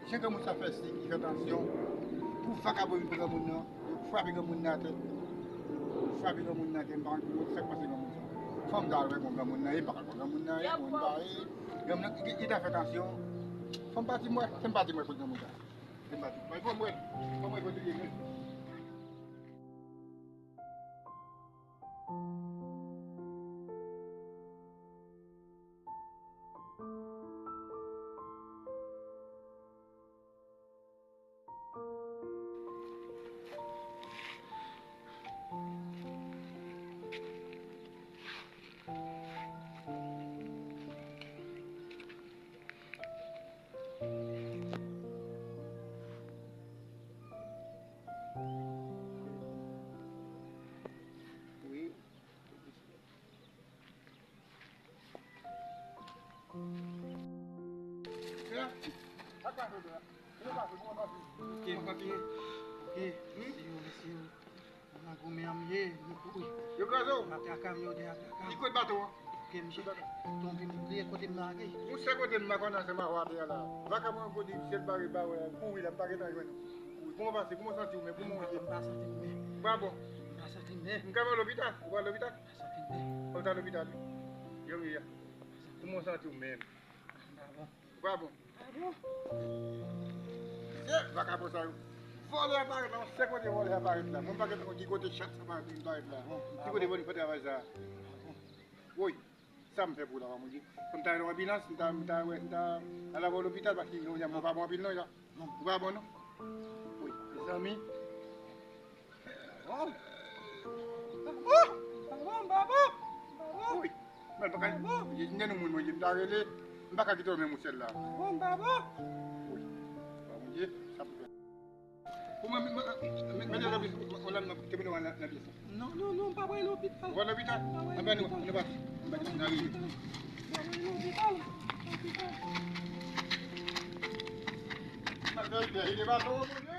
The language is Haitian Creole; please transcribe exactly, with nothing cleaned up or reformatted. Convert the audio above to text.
Jan granmoun sa fè sik, li fè tansyon. Pou vakabon vin pran granmoun nan, yo frape granmoun nan atè. Yo frape granmoun nan atè, m pa konn ki sa k pase granmoun sa. Fanm ta wè bon granmoun nan ye, m pa konn granmoun nan ye, bon, m pa ye. Granmoun nan, li, li ta fè tansyon. Fanm pati m wè, fanm pati m wè kot granmoun sa. Fanm pati. Bay fanm wè, fanm wè kot li ye menm. Wi. Ok, ok, ok. Mèsi yo, mèsi yo. Mwen nan goumen an m ye, m kouri. Yo kraze w? Atraka m, yo de atraka m. Ki kote bato an? Ok, m tonbe, m bliye kote m lage. Ou se kote m nan kòn ansanm avè w atè a la. Vakabon an kote syèl bare ba wè, kouri la, m pa gentan jwenn ou. Kouri. Kouman w pase? Kouman w santi w menm? Kouman w ye? M pa santi m byen. Ou pa bon? M pa santi m byen. M ka mennen w lopital? Ou pral lopital? M pa santi m byen. Ou ta lopital wi. Yo ye a. Kouman w santi w menm? M pa bon. Ou pa bon? Ah bon? Se vakabon sa yo. Vòlè a parèt la, se kote vòlè a parèt la. Mwen m pa gen ki kote chat sa parèt, vin parèt la. Ki kote vòlè fè travay sa? Woy, sa m fè pou la, mon Dye. Fò m ta nan anbilans, m ta, m ta, wè, m ta al avè w lopital, paske yo, mwen pa bon anpil non, ya. Ou pa bon non? Woy, mezanmi. Bon. Bon, bon, bon, bon. Wi. Mwen pa ka, gen yon moun mwen ye, m ta rele, m pa ka kite w menm ou sèl la. Bon, baba. Wi. Bon, Bondye, sa pou fè. Pou mwen, mwen, mwen, mwen, mwen, mwen, mwen, mwen, te mete w nan, nan pyès la. Non, non, non, m pa prale lopital. Ou pa lopital? M pa prale lopital. Anben nou, nou pati. Anben nou, nou rive. M pa prale lopital. Lopital. Malgre li te baton, Bondye.